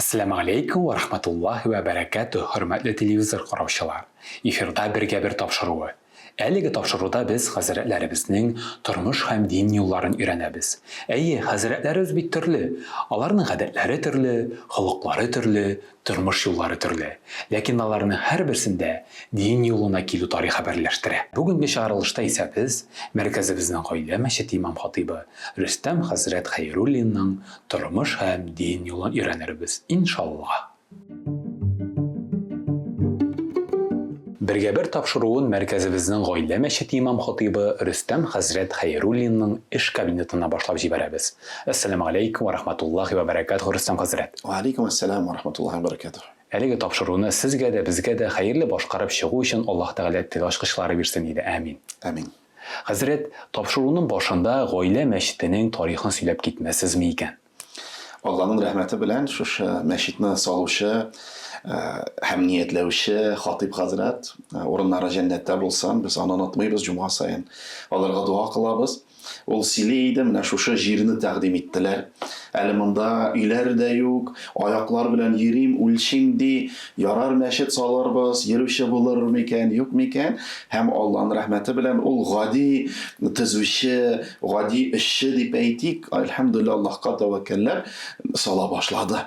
Әссәламү алейкум вә рахматуллаһи вә бәрәкәтүһ, хөрмәтле телевизор караучылар! Эфирда Бергә-бер тапшыруы. Әлеге тапшыруда без хәзрәтләребезнең тормыш һәм дин юлларын өйрәнәбез. Әйе, хәзрәтләребез бит төрле. Аларның гадәтләре төрле, холыклары төрле, тормыш юллары төрле. Ләкин аларның һәрберсендә дин юлына килү тарихы берләштерә. Бүгенге чыгарылышта исә без мәркәзебезнең Гаилә мәчете имам-хатыйбы Рөстәм хәзрәт Хәйруллинның тормыш һәм дин юлын өйрәнербез, иншалла. Бергә-бер тапшыруын мәркәзебезнең Гаилә мәчете имам-хатыйбы Рөстәм хәзрәт Хәйруллинның эш кабинетыннан башлап җибәрәбез. Әссәламү галәйкүм вә рахматуллаһи вә бәрәкәтүһ, Рөстәм хәзрәт. Вә алейкүм әссәлам вә рахматуллаһи вә бәрәкәтүһ. Әлеге тапшыруны сезгә дә, безгә дә хәерле башкарып чыгу өчен Аллаһ Тәгалә тел ачкычлары бирсен иде. Әмин. Әмин. Хәзрәт, тапшыруның башында Гаилә мәчетенең тарихын сөйләп китмәссезме икән? Алланың рәхмәте белән шушы мәчетне салучы һәм ниятләүче Хатыйп хәзрәт, урыннары җәннәттә булсын, без аны онытмыйбыз, җомга саен аларга дога кылабыз. Ул сөйли иде, менә шушы җирне тәкъдим иттеләр. Әле монда өйләр дә юк, аяклар белән йөрим, үлчим ди, ярар мәчет салырбыз, йөрүче булыр микән, юк микән? Һәм Алланың рәхмәте белән ул гади төзүче, гади эшче дип әйтик, әлхәмдүлилләһ, Аллаһка тәвәккәлләп сала башлады.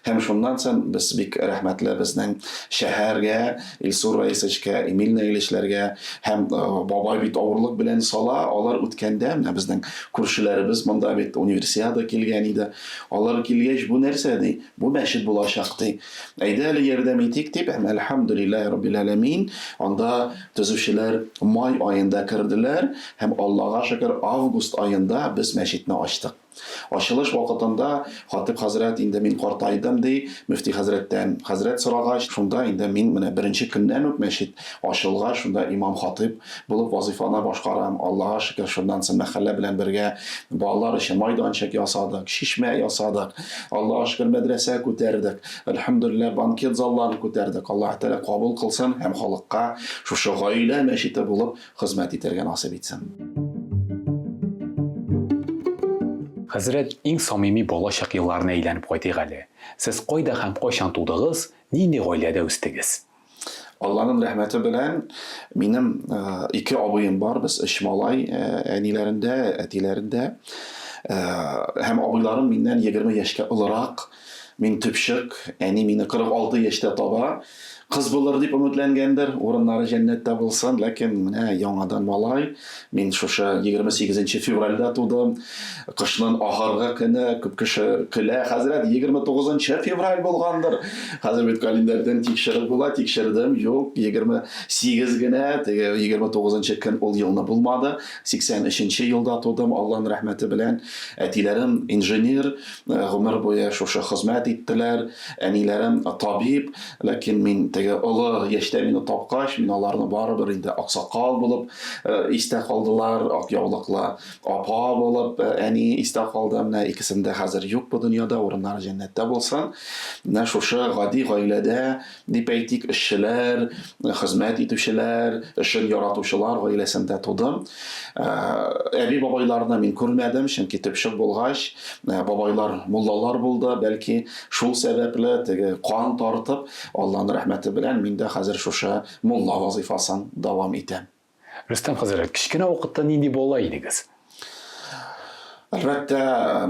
Һәм шуннан соң без бик рәхмәтле безнең шәһәргә, Илсур Раисовичка, Эмиль Наилечләргә һәм бабай бит авырлык белән сала, алар үткәндә, менә безнең күршеләребез монда бит универсиада килгән иде. Алар килгәч, бу нәрсә ди? Бу мәчет булачак ди. Әйдә әле ярдәм итик дип, һәм әлхәмдүлилләһи раббил әләмин, анда төзүчеләр май аенда керделәр һәм Аллага шөкер, август аенда без мәчетне ачтык. Ачылыш вакытында Хатыйп хәзрәт, инде мин картайдым, ди, мөфти хәзрәттән хәзрәт сорагач, шунда инде мин менә беренче көннән үк мәчет ачылгач, шунда имам-хатыйп булып вазыйфаны башкарам. Аллага шөкер, шуннан соң мәхәллә белән бергә балалар өчен майданчык ясадык, чишмә ясадык. Аллага шөкер, мәдрәсә күтәрдек. Әлхәмдүлилләһ, банкет залларын күтәрдек. Аллаһы Тәгалә кабул кылсын һәм халыкка шушы гаилә мәчете булып хезмәт итәргә насыйп итсен. Хәзрәт, иң самими балачак елларына әйләнеп кайтыйк әле. Сез кайда һәм кайчан тудыгыз, нинди гаиләдә үстегез? Алланың рәхмәте белән минем ике абыем бар, без өч малай, әниләрендә, әтиләрендә. Һәм абыйларым миннән 20 яшькә олырак. Мин төпчек, әни мине 46 яшьтә таба. Кыз булыр дип өметләнгәндер, урыннары җәннәттә булсын, ләкин менә яңадан малай. Мин шушы 28 нче февральдә тудым. Кышның ахыргы көне, күп кеше көлә, хәзрәт, 29 нчы февраль булгандыр. Хәзер бит календарьдән тикшереп була, тикшердем, юк, 28 генә, теге 29 нчы көн ул елны булмады. 83 нче елда тудым, Алланың рәхмәте белән. Әтиләрем инженер, Гомер буе шушы хезмәт иттеләр. Әниләрем табиб, ләкин мин теге олы яшьтә мине тапкач, мин аларны барыбер инде аксакал булып истә калдылар, ак яулыклы апа булып әни истә калды. Менә икесен дә хәзер юк бу дөньяда, урыннары җәннәттә булсын. Менә шушы гади гаиләдә дип әйтик, эшчеләр, хезмәт итүчеләр, эшен яратучылар гаиләсендә тудым. Әби-бабайларны мин күрмәдем, чөнки төпчек булгач, бабайлар муллалар булды, бәлки шул сәбәпле теге кан тартып, Алланың рәхмәте белән мин дә хәзер шушы мулла вазыйфасын дәвам итәм. Рөстәм хәзрәт, кечкенә вакытта нинди бала идегез? Әлбәттә,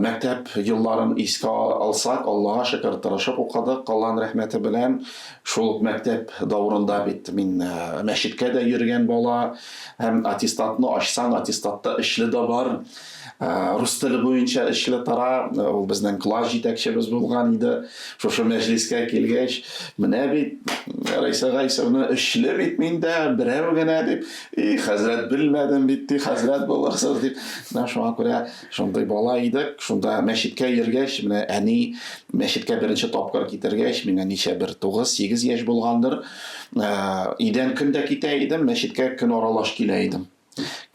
мәктәп елларын искә алсак, Аллага шөкер, тырышып укыдык, Алланың рәхмәте белән. Шул ук мәктәп давырында бит мин мәчеткә дә йөргән бала. Һәм аттестатны ачсаң, аттестатта өчле дә бар. Рус теле буенча өчле тора. Ул безнең класс җитәкчебез булган иде. Шушы мәҗлескә килгәч, менә бит, Рәйсә Гайсовна, өчле бит миндә, берәү генә дип, и, хәзрәт белмәдем бит, ди, хәзрәт булырсыз дип. Менә шуңа күрә шундый бала идек. Шунда мәчеткә йөргәч, менә әни мәчеткә беренче тапкыр китергәч, миңа ничә бер 9-8 яшь булгандыр. Өйдән көн дә китә идем, мәчеткә көн аралаш килә идем.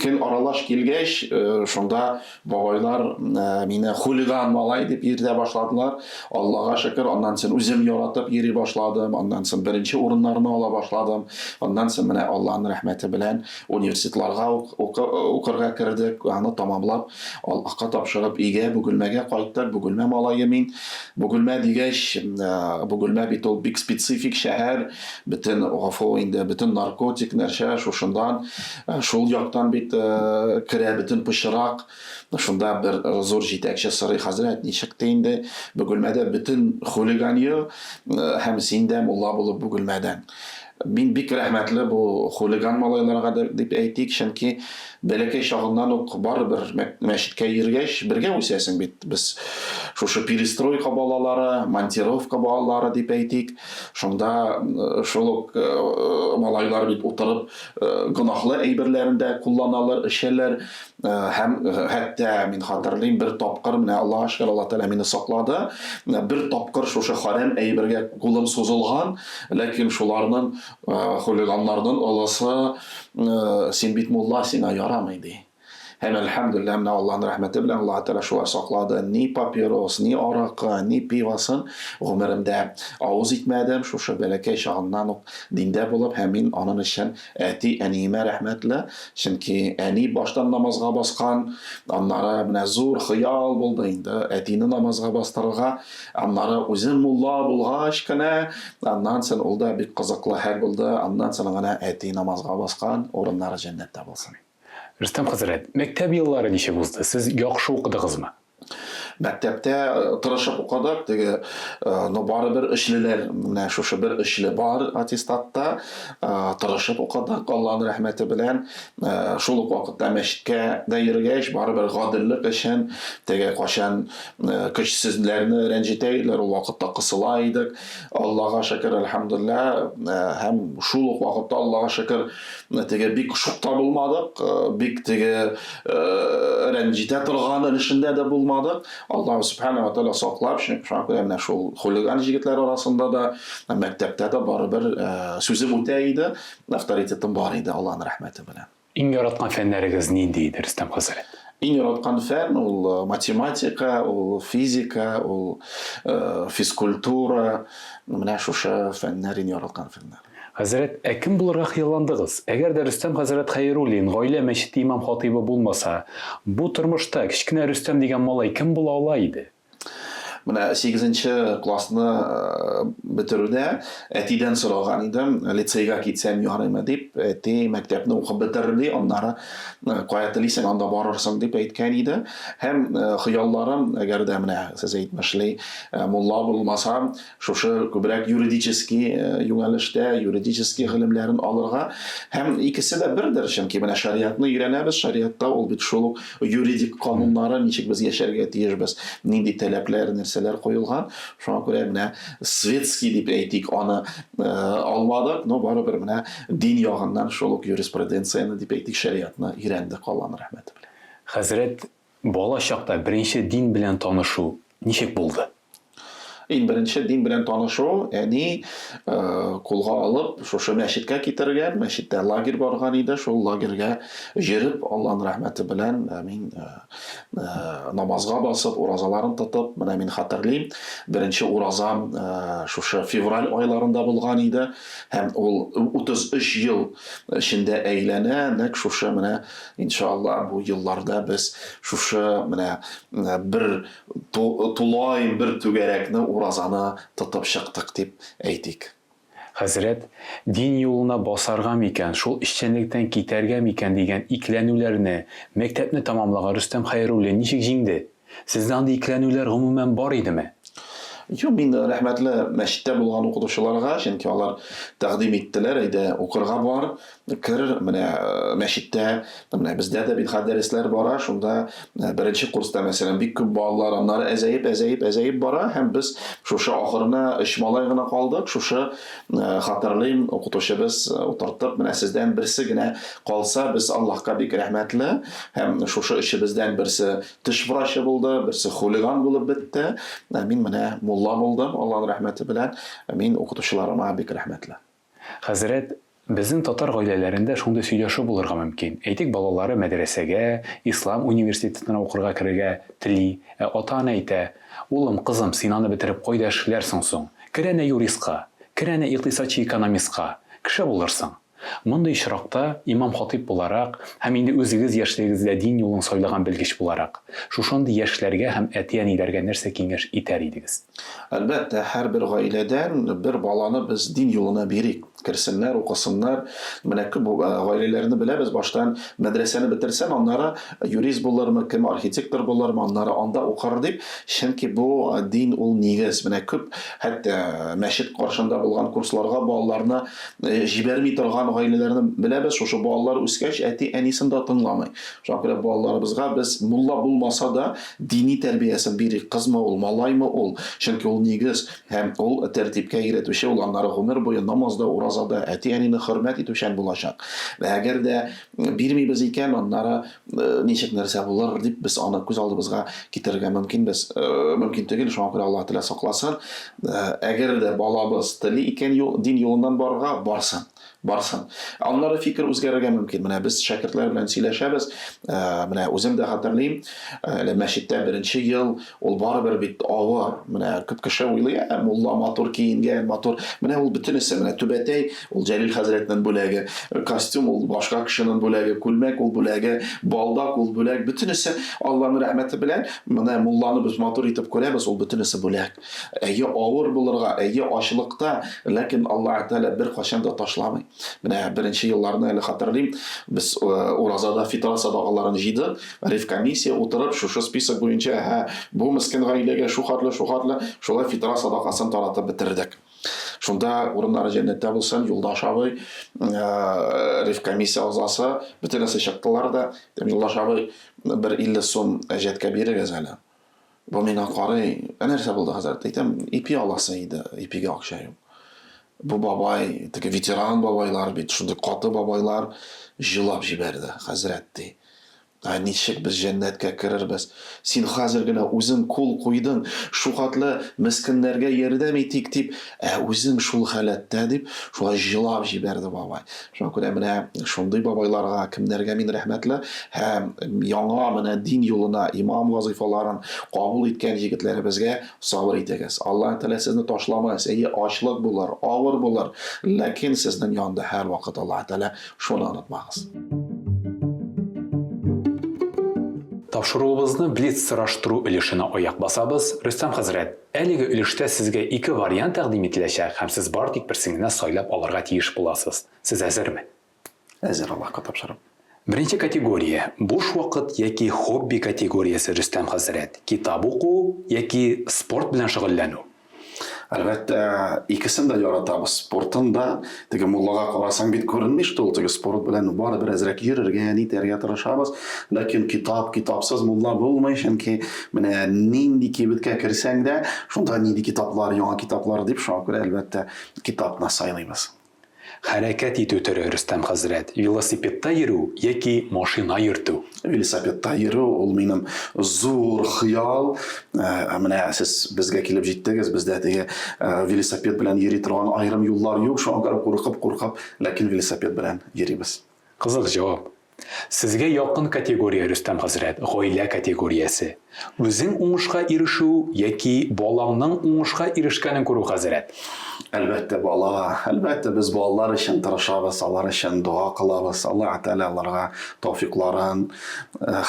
Көн аралаш килгәч, шунда бабайлар мине хулиган малай дип йөртә башладылар. Аллага шөкер, аннан соң үзем яратып йөри башладым, аннан соң беренче урыннарны ала башладым. Аннан соң менә Аллаһның рәхмәте белән университетларга укырга кердек, аны тамамлап, Аллаһка тапшырып, өйгә, Бөгелмәгә кайттык. Бөгелмә малае мин. Бөгелмә дигәч, Бөгелмә бит ул бик специфик шәһәр, бөтен, гафу инде, бөтен наркотик нәрсә шушындан, шул яктан бит керә бөтен пычрак. Шунда бер зур җитәкче сорый, хәзрәт, ничек ти инде, Бөгелмәдә бөтен хулиганье, һәм син дә мулла булып Бөгелмәдән. Мин бик рәхмәтле бу хулиган малайларга дип әйтик, чөнки бәләкәй чагыннан ук барыбер мәчеткә йөргәч, бергә үсәсең бит. Без шушы перестройка балалары, монтировка балалары дип әйтик. Шунда шул ук малайлар бит утырып гөнаһлы әйберләрен дә кулланалар, эчәләр. Һәм хәтта мин хәтерлим, бер тапкыр, менә Аллаһка шөкер, Аллаһ Тәгалә мине саклады. Бер тапкыр шушы харам әйбергә кулым сузылган, ләкин шуларның хулиганнарның олысы, син бит мулла, сиңа ярамый, ди. Һәм әлхәмдүлилләһ, менә Аллаһның рәхмәте белән Аллаһ Тәгалә шулай саклады. Ни папирос, ни аракы, ни пивосын гомеремдә авыз итмәдем. Шушы бәләкәй чагымнан ук диндә булып, һәм мин аның өчен Әти-әниемә рәхмәтле, чөнки әни баштан намазга баскан, аннары менә зур хыял булды инде әтине намазга бастырырга, аннары үзем мулла булгач кына, аннан соң ул да бик кызыклы хәл булды, аннан соң гына әти намазга баскан, урыннары җәннәттә булсын. Рөстәм хәзрәт, мәктәп еллары ничек узды? Сез яхшы укыдыгызмы? Мәктәптә тырышып укыдык, теге, но барыбер өчлеләр, менә шушы бер өчле бар аттестатта, тырышып укыдык, Аллаһның рәхмәте белән. Шул ук вакытта мәчеткә дә йөргәч, барыбер гаделлек өчен, теге кайчан көчсезләрне рәнҗетә иделәр, ул вакытта кысыла идек. Аллага шөкер, әлхәмдүлилләһ, һәм шул ук вакытта Аллага шөкер, теге бик шук та булмадык, бик теге рәнҗетә торган өлешендә дә булмадык. Аллаһ Субхана ва Тааля саклап, шуңа күрә менә шул хулиган җегетләр арасында да, мәктәптә дә барыбер сүзем үтә иде, авторитетым бар иде Аллаһның рәхмәте белән. Иң яраткан фәннәрегез нинди иде, Рөстәм хәзрәт? Иң яраткан фән ул математика, ул физика, ул физкультура. Менә шушы фәннәр иң яраткан фәннәр. Хәзрәт, ә кем булырга хыялландыгыз? Әгәр дә Рөстәм хәзрәт Хәйруллин гаилә мәчете имам-хатыйбы булмаса, бу тормышта кечкенә Рөстәм дигән малай кем була ала иде? Менә сигезенче классны бетерүдә әтидән сораган идем, лицейга китсәм ярыймы дип. Әти мәктәпне укып бетер ди, аннары кая телисең, анда барырсың дип әйткән иде. Һәм хыялларым, әгәр дә менә сез әйтмешли, мулла булмасам, Шушы күбрәк юридический юнәлештә, юридический гыйлемләрен алырга. Һәм икесе дә бердер, чөнки менә шариатны өйрәнәбез, шариатта ул бит шул ук юридик кануннары, ничек без яшәргә тиешбез, нинди таләпләр, нәрсәләр куелган. Шуңа күрә менә светский дип әйтик, аны алмадык, но барыбер менә дин ягыннан шул ук юриспруденцияне дип әйтик, шариатны өйрәндек, Алланың рәхмәте белән. Хәзрәт, бала чакта беренче дин белән танышу ничек булды? Иң беренче дин белән танышу әни кулга алып, шушы мәчеткә китергән, мәчеттә лагерь барган иде, шул лагерьгә йөреп, Аллаһның рәхмәте белән мин намазга басып, уразаларын тотып, менә мин хәтерлим, беренче уразам шушы февраль айларында булган иде, һәм ул 33 ел эчендә әйләнә, нәкъ шушы менә, иншалла, бу елларда без шушы менә бер Тулаем бер түгәрәкне уразаны тотып чыктык дип әйтик. Хәзрәт, дин юлына басарга микән, шул эшчәнлектән китәргә микән дигән икеләнүләрне мәктәпне тәмамлаган Рөстәм Хәйруллин ничек җиңде? Сездә андый икеләнүләр гомумән бар идеме? Юк, мин рәхмәтле мәчеттә булган укытучыларга, чөнки алар тәкъдим иттеләр, әйдә, укырга бар, Кер, менә мәчеттә, менә бездә дә бит хәзер дәресләр бара, шунда беренче курста, мәсәлән, бик күп балалар, аннары әзәеп, әзәеп, әзәеп бара, һәм без шушы ахырына өч малай гына калдык, шушы хәтерлим, укытучыбыз утыртып, менә сездән берсе генә калса, без Аллаһка бик рәхмәтле, һәм шушы өчебездән берсе теш врачы булды, берсе хулиган булып бетте, мин менә мулла булдым, Аллаһның рәхмәте белән, мин укытучыларыма бик рәхмәтле. Хәзрәт, Безнең татар гаиләләрендә шундый сөйләшү булырга мөмкин. Әйтик, балалары мәдрәсәгә, ислам университетына укырга керергә тели, ә ата-ана әйтә, Улым, кызым, син аны бетереп кайда эшләрсең соң? Кер әнә юристка, кер әнә икътисадчы-экономистка, кеше булырсың. Мондый очракта, имам-хатыйб буларак һәм инде үзегез яшьлегегездә дин юлын сайлаган белгеч буларак, шушындый яшьләргә һәм әти-әниләргә нәрсә киңәш итәр идегез? Әлбәттә, һәрбер гаиләдән бер баланы без дин юлына бирик. Керсеннәр, укысыннар. Менә күп гаиләләрне беләбез, баштан мәдрәсәне бетерсен, аннары юрист булырмы, кем архитектор булырмы, аннары анда укыр дип. Чөнки бу дин ул нигез. Менә күп, хәтта мәчет каршында булган курсларга балаларны җибәрми торган гаиләләрне беләбез. Шушы балалар үскәч, әти-әнисен дә тыңламый. Шуңа күрә балаларыбызга без мулла булмаса да дини тәрбиясен бирик. Кызмы ул, малаймы ул, чөнки ул нигез һәм ул тәртипкә өйрәтүче, ул аннары гомер буе намазда, уразада, әти-әнине хөрмәт итүчән булачак. Әгәр дә бирмибез икән, аннары ничек нәрсә булыр дип без аны күз алдыбызга китерергә мөмкинбез, мөмкин түгел. Шуңа күрә Аллаһ Тәгалә сакласын. Әгәр дә балабыз тели икән юл, дин юлыннан барырга, барсын. Барсын. Аннары фикер үзгәрергә мөмкин. Менә без шәкертләр белән сөйләшәбез. Менә үзем дә хәтерлим, әле мәчеттә беренче ел, ул барыбер бит авыр. Менә күп кеше уйлый, ә, мулла матур киенгән, матур. Менә ул бөтенесе, менә түбәтәй, ул Җәлил хәзрәтнең бүләге, костюм ул башка кешенең бүләге, күлмәк ул бүләге, балдак ул бүләк. Бөтенесе Алланың рәхмәте белән, менә мулланы без матур итеп күрәбез, ул бөтенесе бүләк. Әйе, авыр булырга, әйе, ачлыкта, ләкин Аллаһ Тәгалә беркайчан да ташламый. Менә беренче елларны әле хәтерлим, без э, уразада фитра садакаларын җыйдык, ревкомиссия утырып, шушы список буенча, ә, бу мескен гаиләгә шу хәтле, шу хәтле, шулай фитра садакасын таратып бетердек. Шунда урыннары җәннәттә булсын, Юлдаш абый, э, ревкомиссия әгъзасы, бөтенесе чыктылар да, Юлдаш абый, бер 50 сум әҗәткә бирегез әле. Бу миңа карый, ә нәрсә булды, хәзрәт? Әйтәм, ипи аласы иде, ипигә акча юк. Бу бабай, теге ветеран бабайлар бит, шундый каты бабайлар җылап җибәрде, хәзрәт ди. Ә ничек без җәннәткә керербез? Син хәзер генә үзең кул куйдың, шухатлы мескеннәргә ярдәм итик дип, ә үзең шул халәттә дип, шулай җылап җибәрде бабай. Шуңа күрә менә шундый бабайларга, кемнәргә мин рәхмәтле һәм яңа менә дин юлына имам вазыйфаларын кабул иткән егетләребезгә сабыр итегез. Аллаһ Тәгалә сезне ташламас. Әйе, ачлык булыр, авыр булыр, ләкин сезнең янда һәрвакыт Аллаһ Тәгалә, шуны онытмагыз. Тапшыруыбызны блиц сораштыру өлешенә аяк басабыз. Рөстәм хәзрәт, Әлеге өлештә сезгә ике вариант тәкъдим ителәчәк һәм сез бары тик берсен генә сайлап алырга тиеш буласыз. Сез әзерме? Әзер, Аллаһка тапшырам. Беренче категория, буш вакыт яки хобби категориясе, Рөстәм хәзрәт, китап уку яки спорт белән шөгыльләнү? Әлбәттә, икесен дә яратабыз. Спортын да, теге муллага карасаң бит күренми, что ул теге спорт белән барыбер әзрәк йөрергә, нитәргә тырышабыз. Ләкин китап, китапсыз мулла булмый, чөнки менә нинди кибеткә керсәң дә, шунда нинди китаплар, яңа китаплар дип, шуңа күрә, әлбәттә, китапны сайлыйбыз. Хәрәкәт итү төре, Рөстәм хәзрәт, велосипедта йөрү яки машина йөртү? Велосипедта йөрү ул минем зур хыял. Ә менә сез безгә килеп җиттегез, бездә теге велосипед белән йөри торган аерым юллар юк, шуңа күрә куркып-куркып, ләкин велосипед белән йөрибез. Кызык җавап. Сезгә якын категория, Рөстәм хәзрәт, гаилә категориясе. Үзең уңышка ирешү яки балаңның уңышка ирешкәнен күрү, хәзрәт? Әлбәттә, бала. Әлбәттә, без балалар өчен тырышабыз, алар өчен дога кылабыз. Аллаһ Тәгалә аларга тәүфикларын,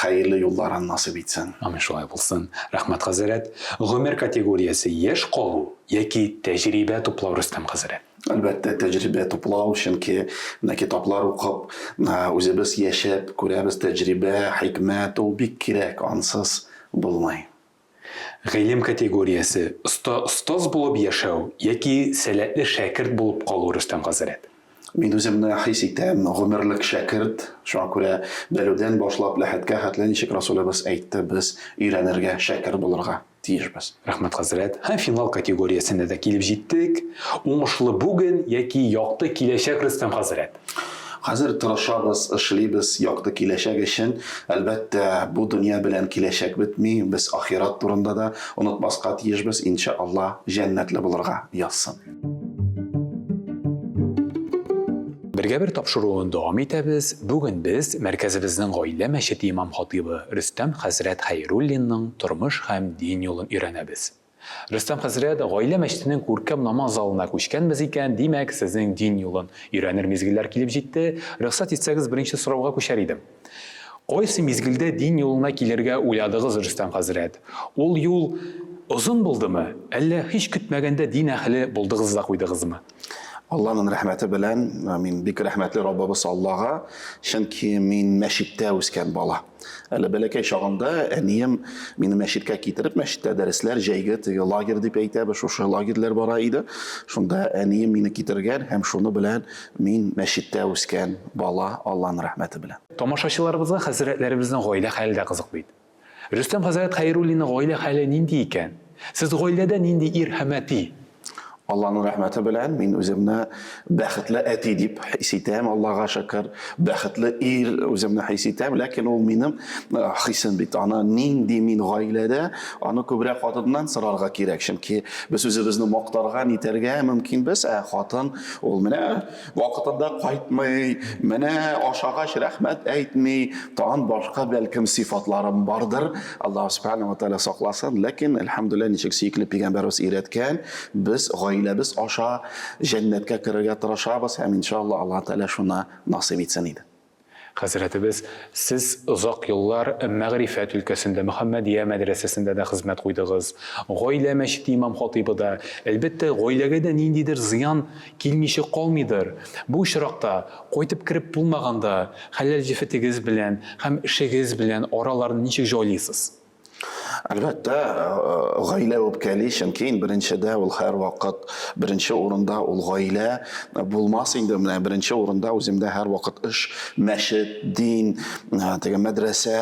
хәерле юлларын насыйп итсен. Амин, шулай булсын. Рәхмәт, хәзрәт. Гомер категориясе, яшь калу яки тәҗрибә туплау, Рөстәм хәзрәт? Әлбәттә, тәҗрибә туплау, чөнки менә китаплар укып, үзебез яшәп күрәбез, тәҗрибә, хикмәт, ул бик кирәк, ансыз булмый. Гыйлем категориясе, оста остаз булып яшәү яки сәләтле шәкерт булып калу, Рөстәм хәзрәт. Мин үземне хис итәм, гомерлек шәкерт, шуңа күрә белүдән башлап ләхеткә хәтле, ничек Расулебез әйтте, без өйрәнергә, шәкерт булырга тиешбез. Рәхмәт, хәзрәт. Һәм финал категориясенә дә килеп җиттек. Уңышлы бүген яки якты киләчәк, Рөстәм хәзрәт? Хәзер тырышабыз, эшлибез якты киләчәк өчен. Әлбәттә, бу дөнья белән киләчәк бетми, без ахират турында да онытмаска тиешбез, иншә Алла, җәннәтле булырга язсын. Бергә бер тапшыруын дәвам итәбез. Бүген без мәркәзебезнең Гаилә мәчете имам-хатыйбы Рөстәм хәзрәт Хәйруллинның тормыш һәм дин юлын өйрәнәбез. Рөстәм хәзрәт, Гаилә мәчетенең күркәм намаз залына күчкәнбез икән, димәк, сезнең дин юлын өйрәнер мизгелләр килеп җитте. Рөхсәт итсәгез, беренче сорауга күчәр идем. Кайсы мизгелдә дин юлына килергә уйладыгыз, Рөстәм хәзрәт? Ул юл озын булдымы, әллә һич көтмәгәндә дин әһеле булдыгыз да куйдыгызмы? Алланың рәхмәте белән, мин бик рәхмәтле Раббыбыз Аллага, чөнки мин мәчеттә үскән бала. Әле бәләкәй чагында әнием мине мәчеткә китереп, мәчеттә дәресләр, җәйге теге лагерь дип әйтәбез, шушы лагерьләр бара иде. Шунда әнием мине китергән һәм шуны белән мин мәчеттә үскән бала, Алланың рәхмәте белән. Тамашачыларыбызга хәзрәтләребезнең гаилә хәле дә кызык бит. Рөстәм хәзрәт Хәйруллинның гаилә хәле нинди икән? Сез гаиләдә нинди ир һәм әти? Алланың рәхмәте белән мин үземне бәхетле әти дип хис итәм, Аллага шөкер, бәхетле ир үземне хис итәм, ләкин ул минем э, хисем бит. Аны нинди мин гаиләдә, аны күбрәк хатыннан сорарга кирәк, чөнки без үзебезне мактарга, нитәргә мөмкинбез, ә хатын ул менә Вакытында кайтмый, менә ашагач рәхмәт әйтми, тагын башка бәлкем сыйфатларым бардыр. Аллаһ Субхану ва Тааля сакласын. Ләкин, әлхәмдүлилләһ, ничек сөекле пәйгамбәребез өйрәткән, без гаиләбез аша җәннәткә керергә тырышабыз һәм иншаллаһ Аллаһ Тааля шуны насыйп итсен иде. Хәзрәтебез, сез озак еллар мәгърифәт өлкәсендә, Мөхәммәдия мәдрәсәсендә дә хезмәт куйдыгыз, Гаилә мәчете имам-хатыйбы да. Әлбәттә, гаиләгә дә ниндидер зыян килмичә калмыйдыр. Бу очракта, кайтып кереп булмаганда, хәләл җефетегез белән һәм эшегез белән араларны ничек җайлыйсыз? Әлбәттә, гаилә үпкәли, чөнки иң беренчедә ул һәрвакыт беренче урында ул гаилә булмас инде. Менә беренче урында үземдә һәрвакыт эш, мәчет, дин, теге мәдрәсә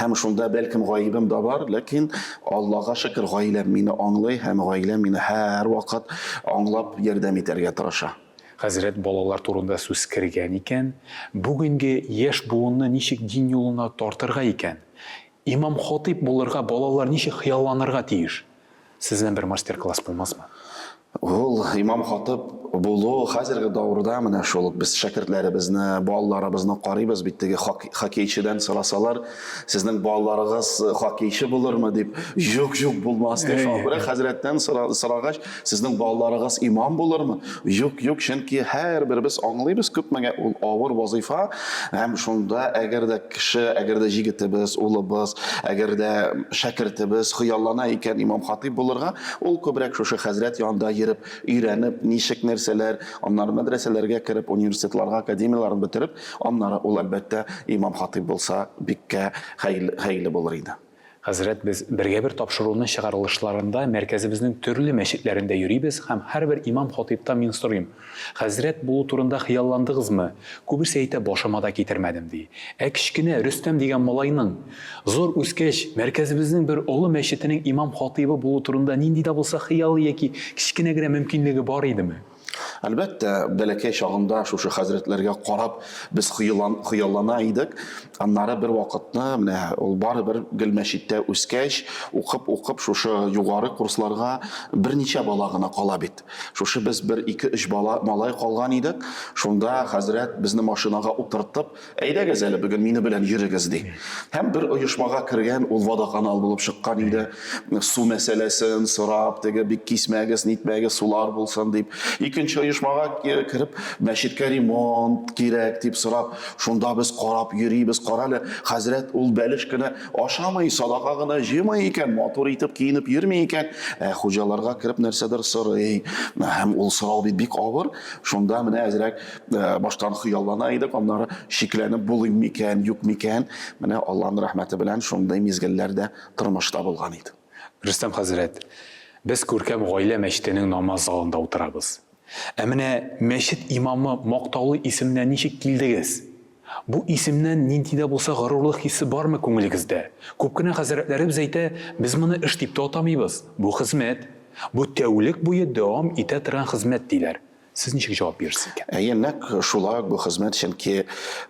һәм шунда бәлкем гаебем дә бар, ләкин Аллага шөкер, гаиләм мине аңлый һәм гаиләм мине һәрвакыт аңлап ярдәм итәргә тырыша. Хәзрәт, балалар турында сүз кергән икән, бүгенге яшь буынны ничек дин юлына тартырга икән? Имам-хатыйб булырга балалар ничек хыялланырга тиеш? Сездән бер мастер-класс булмасмы? Ул имам-хатыйб булу хәзерге даурда менә шул без шәкертләребезне, балаларыбызны карыйбыз бит, теге хоккейчыдан сорасалар, сезнең балаларыгыз хоккейчы булырмы дип, юк, юк, булмас дип. Шуңа күрә хәзрәттән сорагач, Сезнең балаларыгыз имам булырмы? Юк, юк, чөнки һәрберебез аңлыйбыз, күпмегә ул авыр вазыйфа, һәм шунда әгәр дә кеше, әгәр дә җегетебез, улыбыз, әгәр дә шәкертебез хыяллана икән имам-хатыйб булырга, ул күбрәк шушы хәзрәт янында йөреп, өйрәнеп, ничек нәрсәләр, аннары мәдрәсәләргә кереп, университетларга, академияләрен бетереп, аннары ул, әлбәттә, имам-хатыйб булса, биккә хәерле булыр иде. Хәзрәт, без бергә-бер тапшыруның чыгарылышларында мәркәзебезнең төрле мәчетләрендә йөрибез һәм һәрбер имам-хатыйбтан мин сорыйм, Хәзрәт булу турында хыялландыгызмы? Күбесе әйтә, башыма да китермәдем, ди. Ә кечкенә Рөстәм дигән малайның, зур үскәч, мәркәзебезнең бер олы мәчетенең имам-хатыйбы булу турында нинди дә булса хыялы яки кечкенә генә мөмкинлеге бар идеме? Әлбәттә, бәләкәй чагында шушы хәзрәтләргә карап без хыяллана идек. Аннары бер вакытны менә ул барыбер гел мәчеттә үскәч, укып-укып шушы югары курсларга берничә бала гына кала бит. Шушы без бер ике-өч бала малай калган идек. Шунда хәзрәт безне машинага утыртып, Әйдәгез әле бүген мине белән йөрегез, ди. Һәм бер оешмага кергән, ул водоканал булып чыккан иде. Су мәсьәләсен сорап, теге бик кисмәгез, нитмәгез, сулар булсын дип. Икенче оешмага кереп, мәчеткә ремонт кирәк дип сорап, шунда без карап йөрибез. Кара әле, хәзрәт ул бәлеш кенә ашамый, садака гына җыймый икән, матур итеп киенеп йөрми икән. Ә хуҗаларга кереп нәрсәдер сорый. Һәм ул сорау бит бик авыр. Шунда менә әзрәк Э, баштан хыяллана идек, аннары шикләнеп булыйм микән, юк микән. Менә Аллаһның рәхмәте белән шундый мизгелләр дә тормышта булган иде. Рөстәм хәзрәт, без күркәм гаилә мәчетенең намаз залында утырабыз. Ә менә мәчет имамы мактаулы исеменә ничек килдегез? Бу исемнән нинди дә булса горурлык хисе бармы күңелегездә? Күп кенә хәзрәтләребез әйтә, без моны эш дип тә атамыйбыз, бу хезмәт. Бу тәүлек буе дәвам итә торган хезмәт, диләр. Сез ничек җавап бирерсез икән? Әйе, нәкъ шулай ук бу хезмәт, чөнки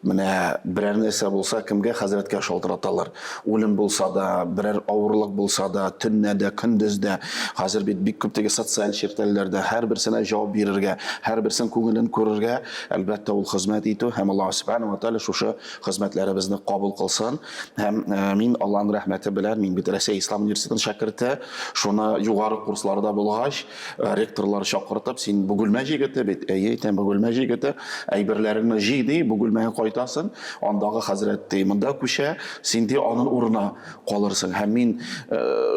менә берәр нәрсә булса, кемгә хәзрәткә шалтыраталар. Үлем булса да, берәр авырлык булса да, төнлә дә, көндез дә. Хәзер бит бик күп теге социаль челтәрләрдә һәрберсенә җавап бирергә, һәрберсен күңелен күрергә, әлбәттә, ул хезмәт итү һәм Аллаһ Сүбхәнәһү вә Тәгалә шушы хезмәтләребезне кабул кылсын. Һәм мин Аллаһның рәхмәте белән, мин бит Рәсәй Ислам университетының шәкерте, шуны югары курсларда булгач, Ректорлар чакыртып, син Бөгелмә җегете бит, әйе, әйтәм, Бөгелмә җегете, әйберләреңне җый, ди, Бөгелмәгә кайтасың, андагы хәзрәт, ди, монда күчә, син, ди, анын урынына калырсың. Һәм мин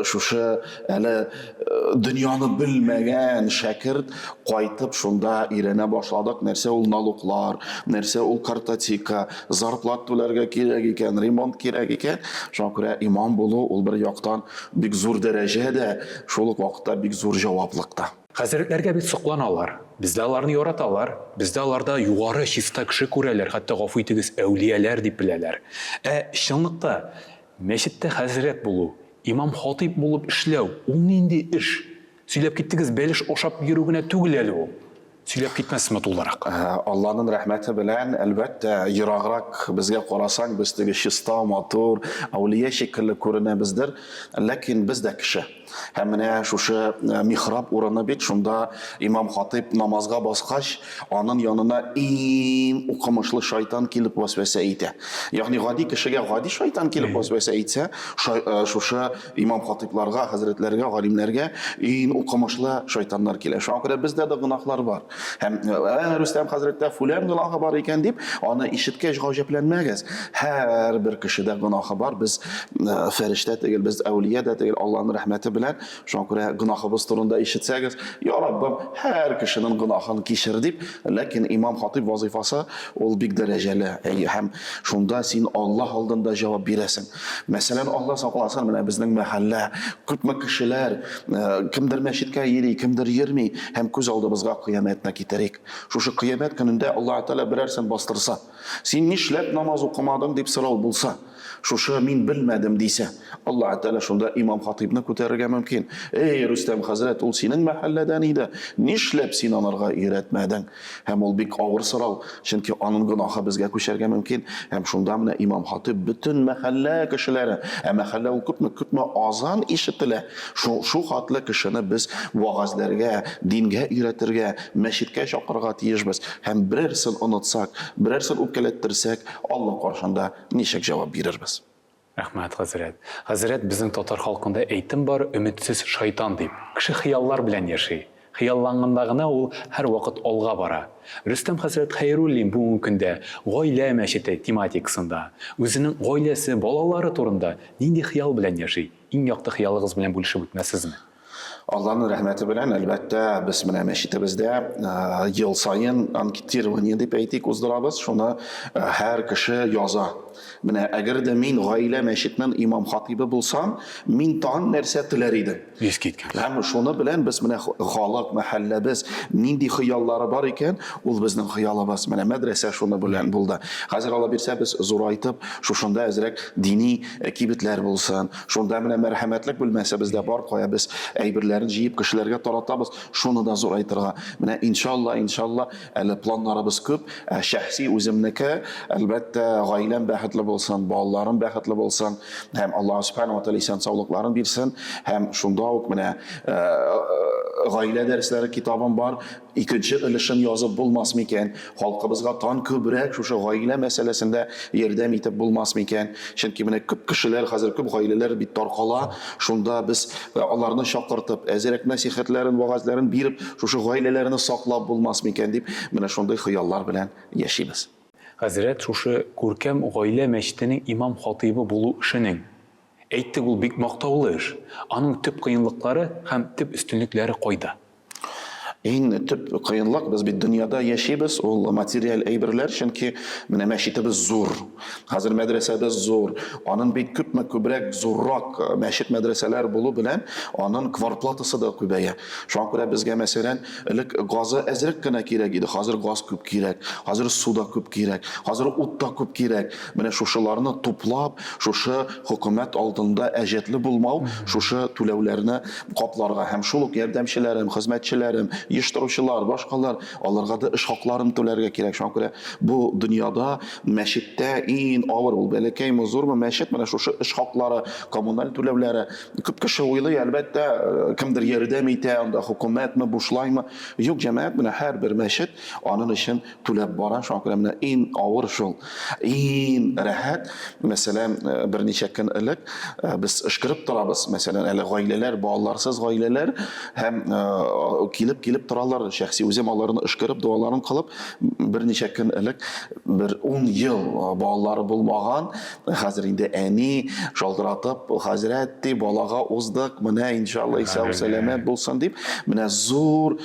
шушы әле дөньяны белмәгән шәкерт кайтып шунда өйрәнә башладык, нәрсә ул налоглар, нәрсә ул картотека, зарплат түләргә кирәк икән, ремонт кирәк икән. Шуңа күрә имам булу ул бер яктан бик зур дәрәҗә дә, Шул ук вакытта бик зур җаваплык та. Хәзрәтләргә бит сокланалар. Бездә аларны яраталар. Бездә аларда югары, чиста кеше күрәләр, хәтта, гафу итегез, әүлияләр дип беләләр. Ә чынлыкта мәчеттә хәзрәт булу, имам-хатыйп булып эшләү, ул нинди эш? Сөйләп киттегез, бәлеш ашап йөрү генә түгел әле ул. Сөйләп китмәссезме тулырак? Алланың рәхмәте белән, әлбәттә, ераграк безгә карасаң, без теге чиста, матур, әүлия шикелле күренәбездер, ләкин без дә кеше. Һәм менә шушы михраб урыны бит, шунда имам-хатыйб намазга баскач, анын янына иң укымышлы шайтан килеп вәсвәсә итә. Ягъни гади кешегә гади шайтан килеп вәсвәсә итсә, шушы Имам-хатыйпларга, хәзрәтләргә, галимнәргә иң укымышлы шайтаннар килә. Шуңа күрә бездә дә гөнаһлар бар. Һәм ә, Рөстәм хәзрәттә фүлән гөнаһы бар икән дип, аны ишеткәч гаҗәпләнмәгез. Һәрбер кешедә гөнаһы бар. Без фәрештә түгел, без әүлия дә түгел, Аллаһның рәхмәте белән. Шуңа күрә гөнаһыбыз турында ишетсәгез, Я Раббым, һәр кешенең гөнаһын кичер дип, ләкин имам-хатыйп вазыйфасы ул бик дәрәҗәле. Һәм шунда син Аллаһ алдында җавап бирәсең. Мәсәлән, Алла сакласын, менә безнең мәхәллә, күпме кешеләр, э, кемдер мәчеткә йөри, кемдер йөрми, һәм күз алдыбызга кыямәтне китерик. Шушы кыямәт көнендә Аллаһ Тәгалә берәрсен бастырса, син нишләп намаз укымадың дип сорау булса, шушы мин белмәдем дисә, Аллаһ Тәгалә шунда имам хатыйбны күтәрергә мөмкин. Эй, Рөстәм хәзрәт, ул синең мәхәлләдән иде, нишләп син анарга өйрәтмәдең? Һәм ул бик авыр сорау, чөнки анын гөнаһы безгә күчәргә мөмкин. Һәм шунда менә имам-хатыйб бөтен мәхәллә кешеләре, ә мәхәллә ул күпме, күпме азан ишетелә, шу, шу хатлы кешене без вәгазьләргә, дингә өйрәтергә, мәчеткә чакырырга тиешбез. Һәм берәрсен онытсак, берәрсен үпкәләттерсәк, Алла каршында ничек җавап бирербез? Рәхмәт, хәзрәт. Хәзрәт, безнең татар халкында әйтем бар, өметсез шайтан дип. Кеше хыяллар белән яши. Хыялланганда гына ул һәрвакыт алга бара. Рөстәм хәзрәт Хәйруллин бүгенге көндә гаилә мәчете тематикасында, үзенең гаиләсе, балалары турында нинди хыял белән яши? Иң якты хыялыгыз белән бүлешеп үтмәссезме? Алланың рәхмәте белән, әлбәттә, без менә мәчетебездә ел саен анкетирование дип әйтик уздырабыз. Шуны һәр кеше яза. Менә әгәр дә мин гаилә мәчетенең имам хатибы булсам, мин тагын нәрсә теләр идем? Искиткеч. Һәм шуны белән без менә халык, мәхәлләбез нинди хыяллары бар икән, ул безнең хыялыбыз. Менә мәдрәсә шуны белән булды. Хәзер Алла бирсә, без зурайтып, шушында әзрәк дини кибетләр булсын, Шунда менә мәрхәмәтлек бүлмәсе бездә бар, кая без әйберләрен җыеп кешеләргә таратабыз, шуны да зурайтырга. Менә иншалла, иншалла, әле планнарыбыз күп. Ә шәхси үземнеке, әлбәттә, гаиләм бәхетле булсын, балаларым бәхетле булсын һәм Аллаһ Субхану ва Тәгалә исән-саулыкларын бирсен һәм шунда ук менә гаилә дәресләре китабым бар. Икенче өлешен язып булмас микән? Халкыбызга тан күбрәк шушы гаилә мәсьәләсендә ярдәм итеп булмас микән? Чөнки менә күп кешеләр, хәзер күп гаиләләр бит таркала. Шунда без аларны чакыртып, әзрәк нәсыйхәтләрен, вәгазьләрен биреп, шушы гаиләләрне саклап булмас микән дип, менә шундый хыяллар белән яшибез. Хәзрәт, шушы күркәм гаилә мәчетенең имам-хатыйбы булу эшенең, әйттек, ул бик мактаулы эш, аның төп кыенлыклары һәм төп өстенлекләре кайда? Иң төп кыенлык, без бит дөньяда яшибез, ул материаль әйберләр, чөнки менә мәчетебез зур, хәзер мәдрәсәбез зур, анын бит күпме күбрәк зуррак мәчет мәдрәсәләр булу белән анын кварплатасы да күбәя. Шуңа күрә безгә, мәсәлән, элек газы әзрәк кенә кирәк иде, хәзер газ күп кирәк, хәзер су да күп кирәк, хәзер ут та күп кирәк. Менә шушыларны туплап, шушы хөкүмәт алдында әҗәтле булмау, шушы түләүләрне капларга һәм шул ук ярдәмчеләрем, хезмәтчеләрем, Оештыручылар, башкалар, аларга да эш хакларын түләргә кирәк. Шуңа күрә бу дөньяда мәчеттә иң авыр ул бәләкәйме, зурмы мәчет, менә шушы эш хаклары, коммуналь түләүләре. Күп кеше уйлый, әлбәттә, кемдер ярдәм итә, анда хөкүмәтме, бушлаймы. Юк, җәмәгать, менә һәрбер мәчет аның өчен түләп бара. Шуңа күрә менә иң авыр шул. Иң рәхәт, мәсәлән, берничә көн элек без өшкереп торабыз, мәсәлән, әле гаиләләр, балаларсыз гаиләләр һәм килеп-килеп торалар, шәхси үзем аларны өшкереп, дуаларын кылып, берничә көн элек бер 10 ел балалары булмаган, хәзер инде әни шалтыратып, хәзрәт ди, балага уздык, менә иншалла исән сәламәт булсын дип, менә зур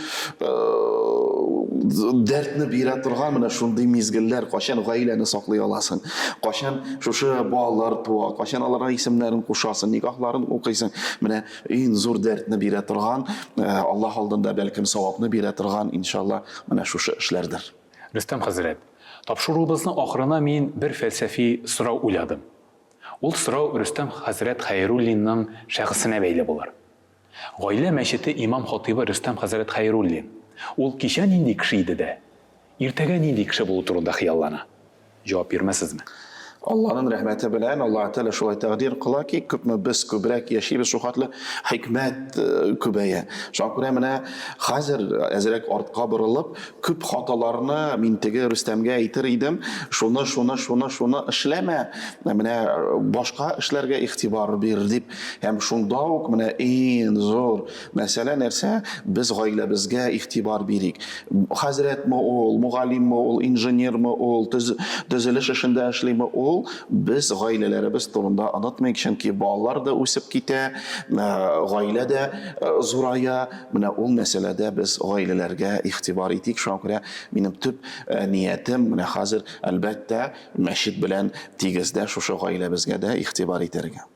дәртне бирә торган менә шундый мизгелләр, кайчан гаиләне саклый аласың, кайчан шушы балалар туа, кайчан аларга исемнәрен кушасың, никахларын укыйсың, менә иң зур дәртне бирә торган, Аллаһ алдында бәлкем савапны бирә торган, иншалла, менә шушы эшләрдер. Рөстәм хәзрәт, тапшыруыбызның ахырына мин бер фәлсәфи сорау уйладым. Ул сорау Рөстәм хәзрәт Хәйруллинның шәхесенә бәйле булыр. Гаилә мәчете имам-хатыйбы Рөстәм хәзрәт Хәйруллин, ул кичә нинди кеше иде дә, иртәгә нинди кеше булу турында хыяллана? Җавап бирмәссезме? Алланың рәхмәте белән, Аллаһ Тәгалә шулай тәкъдир кыла ки, күпме без күбрәк яшибез, шул хәтле хикмәт күбәя. Шуңа күрә менә хәзер әзрәк артка борылып, күп хаталарны мин теге Рөстәмгә әйтер идем, шуны, шуны, шуны, шуны эшләмә, менә башка эшләргә игътибар бир дип. Һәм шунда ук менә иң зур мәсьәлә нәрсә? Без гаиләбезгә игътибар бирик. Хәзрәтме ул, мөгаллимме ул, инженермы ул, төзелеш эшендә эшлиме ул, без гаиләләребез турында онытмыйк, чөнки балалар да үсеп китә, гаилә дә зурая. Менә ул мәсьәләдә без гаиләләргә игътибар итик. Шуңа күрә минем төп ниятем менә хәзер, әлбәттә, мәчет белән тигездә шушы гаиләбезгә дә игътибар итәргә.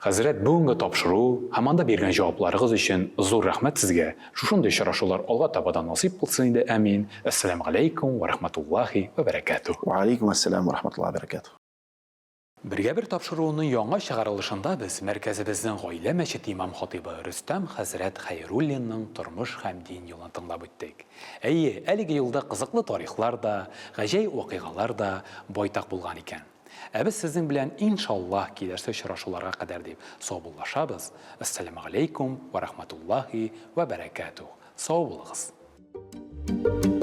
Хәзрәт, бүгенге тапшыру һәм анда биргән җавапларыгыз өчен зур рәхмәт сезгә, шушындый очрашулар алга таба да насыйп булсын иде, әмин, әссәләмегаләйкүм вә рәхмәтуллаһи вә бәрәкәтүһ. Вә аләйкүм әссәлам вә рәхмәтуллаһи вә бәрәкәтүһ. Бергә-бер тапшыруының яңа чыгарылышында без мәркәзебезнең Гаилә мәчете имам-хатыйбы Рөстәм хәзрәт Хәйруллинның тормыш һәм дин юлын тыңлап үттек. Әйе, әлеге юлда кызыклы тарихлар да, гаҗәеп вакыйгалар да байтак булган икән. Ә без сезнең белән, иншаллаһ, киләсе очрашуларга кадәр дип саубуллашабыз. Әссәламегаләйкүм вә рахматуллаһи вә бәрәкәтүһ. Сау булыгыз.